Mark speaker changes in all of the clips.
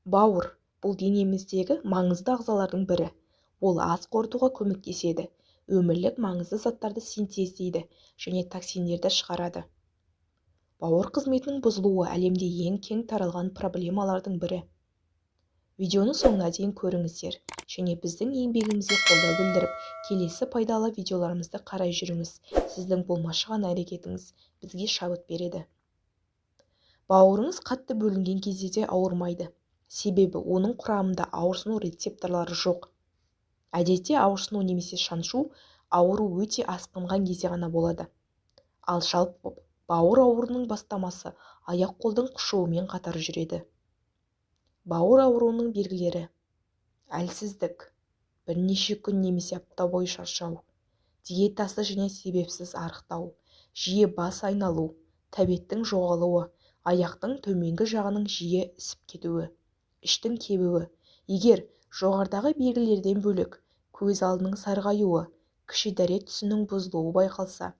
Speaker 1: Бауыр – бұл денеміздегі маңызды ағзалардың бірі. Ол ас қорытуға көмектеседі, өмірлік маңызды заттарды синтездейді және токсиндерді шығарады. Бауыр қызметінің бұзылуы әлемде ең кең таралған проблемалардың бірі. Видеоны соңына дейін көріңіздер және біздің еңбегімізге қолдау білдіріп, келесі пайдалы видеоларымызды қарай жүріңіз. Сіздің болмашы ғана әрекетіңіз бізге шабыт береді. Бауырыңыз қатты бөлінген кезде де ауырмайды, себебі оның құрамында ауырсыну рецепторлары жоқ. Әдетте ауырсыну немесе шаншу ауру өте асқынған кезде ғана болады. Ал жалпы бауыр ауруының бастамасы аяқ-қолдың қышуымен қатар жүреді. Бауыр ауруының белгілері: әлсіздік, бірнеше күн немесе апта бойы шаршау, диетасыз және себепсіз арықтау, жиі бас айналу, тәбеттің жоғалуы, аяқтың төменгі жағының жиі ісіп кетуі, іштің кебуі. Егер жоғарыдағы белгілерден бөлек көз алдының сарғаюы, кіші дәрет түсінің бұзылуы байқалса,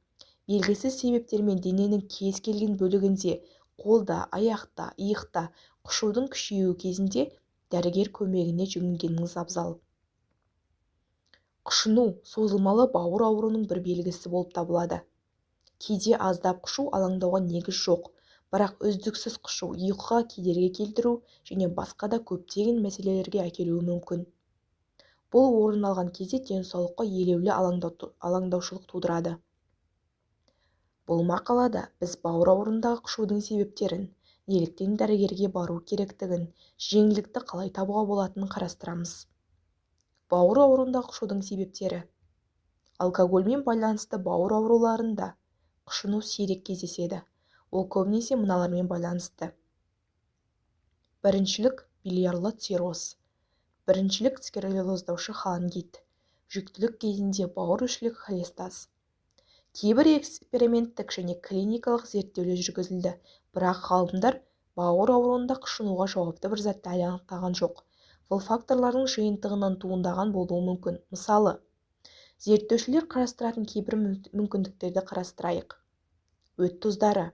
Speaker 1: белгісіз себептермен дененің кез келген бөлігінде, қолда, аяқта, иықта қышудың күшеюі кезінде дәрігер көмегіне жүгінгеніңіз абзал. Қышыну созылмалы бауыр ауруының бір белгісі болып табылады. Кейде аздап қышу алаңдауға негіз жоқ, бірақ үздіксіз қышу ұйқыға кедергі келтіру және басқа да көптеген мәселелерге әкелуі мүмкін. Бұл орын алған кезде денсаулыққа елеулі алаңдаушылық тудырады. Бұл мақалада біз бауыр ауруындағы қышудың себептерін, неліктен дәрігерге бару керектігін, жеңілдікті қалай табуға болатынын қарастырамыз. Бауыр ауруындағы қышудың себептері. Алкогольмен байланысты бауыр ауруларында қышыну сирек кездеседі. Ол көбінесе мыналармен байланысты: біріншілік билиарлы цирроз, біріншілік склероздаушы холангит, жүктілік кезінде бауыр ішілік холестаз. Кейбір эксперименттік және клиникалық зерттеулер жүргізілді, бірақ ғалымдар бауыр ауруында қышынуға жауапты бір затты әлі анықтаған жоқ. Бұл факторлардың жиынтығынан туындаған болуы мүмкін. Мысалы, зерттеушілер қарастыратын кейбір мүмкіндіктерді қарастырайық. Өт тұздары.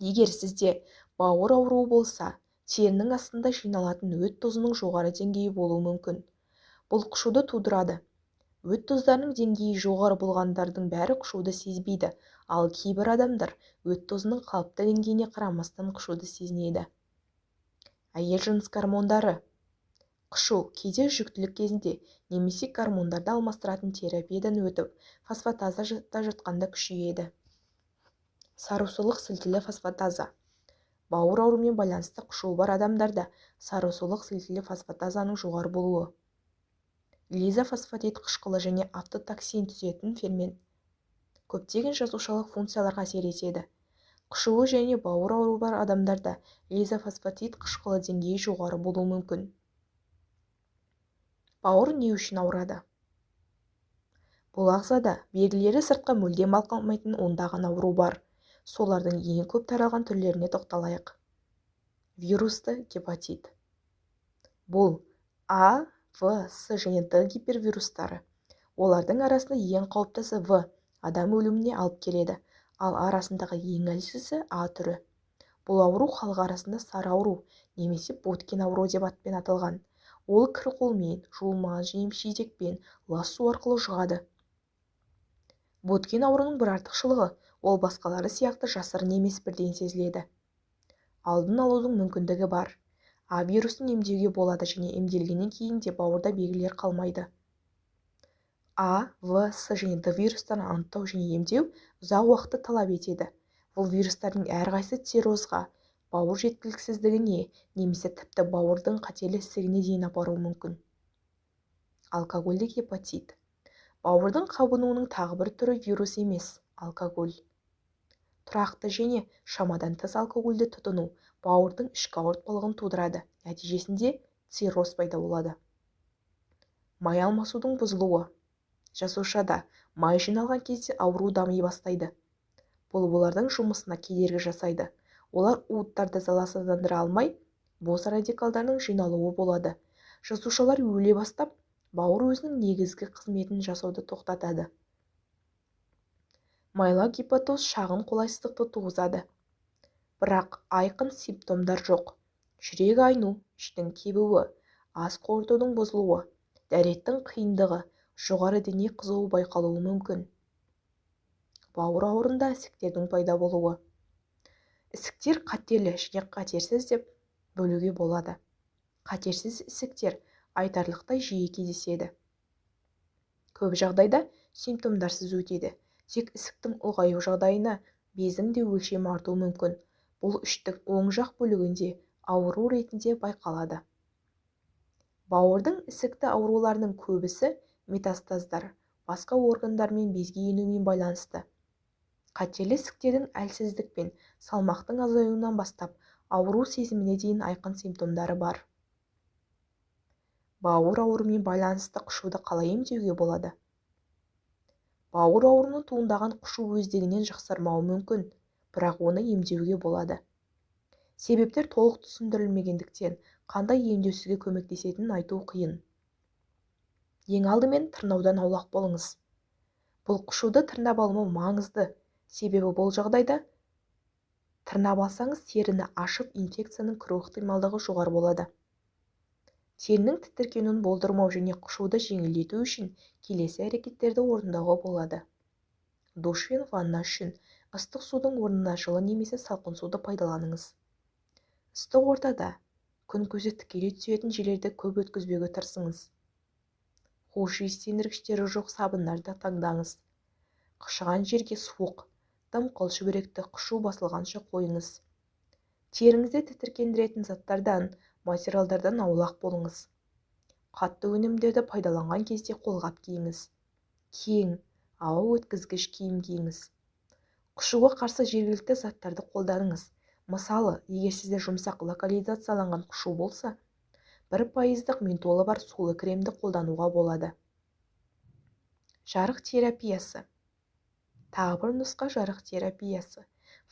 Speaker 1: Егер сізде бауыр ауруы болса, терінің астында жиналатын өт тұзының жоғары деңгейі болуы мүмкін. Бұл қышуды тудырады. Өт тұздарының деңгейі жоғары болғандардың бәрі қышуды сезбейді, ал кейбір адамдар өт тұзының қалыпты деңгейіне қарамастан қышуды сезінеді. Әйел жыныс гормондары. Қышу кейде жүктілік кезінде немесе гормондарды алмастыратын терапиядан өтіп, фосфатазада жатқанда күшейеді. Сарысулық сілтілі фосфатаза. Бауыр ауруымен байланысты қышуы бар адамдарда сарысулық сілтілі фосфатазаның жоғары болуы. Лизофосфатид қышқылы және автотоксин түзетін фермент көптеген жасушалық функцияларға әсер етеді. Қышуы және бауыр ауруы бар адамдарда лизофосфатид қышқылы деңгейі жоғары болуы мүмкін. Бауыр не үшін ауырады? Бұл ағзада белгілері сыртқа мүлдем байқалмайтын ондаған ауру бар. Солардың ең көп таралған түрлеріне тоқталайық. Вирусты гепатит. Бұл А, В, С және Д гипервирустары. Олардың арасында ең қауіптісі В, адам өліміне алып келеді, ал арасындағы ең әлсізі А түрі. Бұл ауру халық арасында сары ауру немесе Боткин ауруы деп атпен аталған. Ол кір қолмен, жуылмаған жеміс-жидекпен, лас су арқылы жұғады. Боткин ауруының бір артықшылығы: ол басқалары сияқты жасырын емес, бірден сезіледі. Алдын алудың мүмкіндігі бар. А вирусын емдеуге болады және емделгеннен кейін де бауырда белгілер қалмайды. А, В, С және Д вирустарын анықтау және емдеу ұзақ уақытты талап етеді. Бұл вирустардың әрқайсысы циррозға, бауыр жеткіліксіздігіне немесе тіпті бауырдың қатерлі ісігіне дейін апаруы мүмкін. Алкогольдік гепатит. Бауырдың қабынуының тағы бір түрі вирус емес, алкоголь. Тұрақты және шамадан тыс алкогольді тұтыну бауырдың ішкі ауыртпалығын тудырады, нәтижесінде цирроз пайда болады. Май алмасудың бұзылуы. Жасушада май жиналған кезде ауру дами бастайды. Бұл олардың жұмысына кедергі жасайды. Олар уыттарды залалсыздандыра алмай, бос радикалдарының жиналуы болады. Жасушалар өле бастап, бауыр өзінің негізгі қызметін жасауды тоқтатады. Майлау гепатоз шағын қолайсыздықты туғызады, бірақ айқын симптомдар жоқ. Жүрек айну, Іштің кебуі, ас қорытудың бұзылуы, дәреттің қиындығы, жоғары дене қызуы байқалуы мүмкін. Бауыр ауруында ісіктердің пайда болуы. Ісіктер қатерлі және қатерсіз деп бөлуге болады. Қатерсіз ісіктер айтарлықтай жиі кездеседі. Көп жағдайда симптомдарсыз өтеді. Тек ісіктің ұлғаю жағдайына бездің де өлшемі артуы мүмкін. Бұл іштің оң жақ бөлігінде ауру ретінде байқалады. Бауырдың ісікті ауруларының көбісі метастаздар, басқа органдар мен безге енумен байланысты. Қатерлі ісіктердің әлсіздік пен салмақтың азаюынан бастап ауру сезіміне дейін айқын симптомдары бар. Бауыр ауруымен байланысты қышуды қалай емдеуге болады? Бауыр ауруынан туындаған қышу өздігінен жақсармауы мүмкін, бірақ оны емдеуге болады. Себептер толық түсіндірілмегендіктен, қандай емдеу сізге көмектесетінін айту қиын. Ең алдымен тырнаудан аулақ болыңыз. Бұл қышуды тырнап алмау маңызды, себебі бұл жағдайда тырнап алсаңыз теріні ашып инфекцияның кіру ықтималдығы жоғары болады. Терінің тітіркенуін болдырмау және қышуды жеңілдету үшін келесі әрекеттерді орындауға болады. Душ пен ванна үшін ыстық судың орнына жылы немесе салқын суды пайдаланыңыз. Ыстық ортада күн көзі тікелей түсетін жерлерді көп өткізбеуге тырысыңыз. Хош иістендіргіштері жоқ сабындарды таңдаңыз. Қышыған жерге суық, дымқыл шүберекті қышу басылғанша қойыңыз. Теріңізді тітіркендіретін заттардан, материалдардан аулақ болыңыз. Қатты өнімдерді пайдаланған кезде қолғап киіңіз. Кең, ауа өткізгіш киім киіңіз. Қышуға қарсы жергілікті заттарды қолданыңыз. Мысалы, егер сізде жұмсақ локализацияланған қышу болса, 1% ментолы бар сулы кремді қолдануға болады. Жарық терапиясы. Тағы бір нұсқа жарық терапиясы.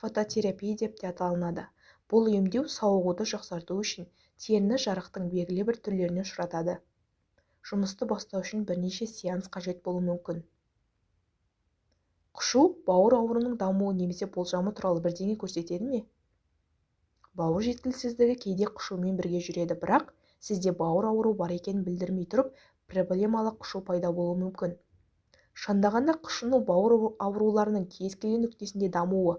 Speaker 1: Фототерапия деп те аталынады. Бұл емдеу сауығуды жақсарту үшін теріні жарықтың белгілі бір түрлеріне ұшыратады. Жұмысты бастау үшін бірнеше сеанс қажет болуы мүмкін. Қышу бауыр ауруының дамуы немесе болжамы туралы бірдеңе көрсетеді ме? Бауыр жеткіліксіздігі кейде қышумен бірге жүреді, бірақ сізде бауыр ауруы бар екенін білдірмей тұрып, проблемалы қышу пайда болуы мүмкін. Шындығында қышыну бауыр ауруларының кез келген нүктесінде дамуы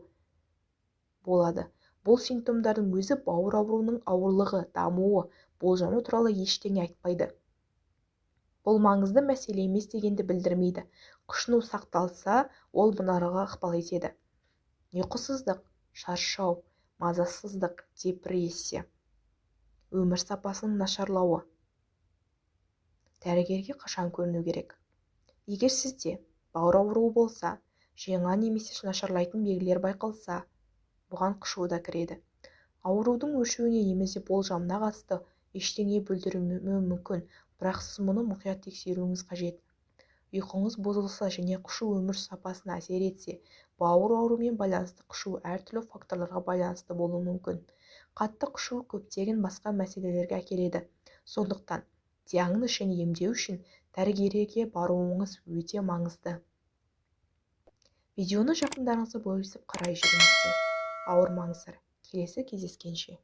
Speaker 1: болады. Бұл симптомдардың өзі бауыр ауруының ауырлығы, дамуы, болжамы туралы ештеңе айтпайды. Бұл маңызды мәселе емес дегенді білдірмейді. Қышыну сақталса, ол мыналарға ықпал етеді: ұйқысыздық, шаршау, мазасыздық, депрессия, өмір сапасының нашарлауы. Дәрігерге қашан көріну керек? Егер сізде бауыр ауруы болса, жаңа немесе нашарлайтын белгілер байқалса, бұған қышу да кіреді. Аурудың өршуіне немесе болжамына қатысты ештеңе білдірмеуі мүмкін, бірақ сіз мұны мұқият тексеруіңіз қажет. Ұйқыңыз бұзылса және қышу өмір сапасына әсер етсе, бауыр ауруымен байланысты қышу әртүрлі факторларға байланысты болуы мүмкін. Қатты қышу көптеген басқа мәселелерге әкеледі. Сондықтан диагноз және емдеу үшін дәрігерге баруыңыз өте маңызды. Видеоны жақындарыңызға бөлісіп қарай жүріңіздер. Ауырмаңыздар. Келесі кездескенше.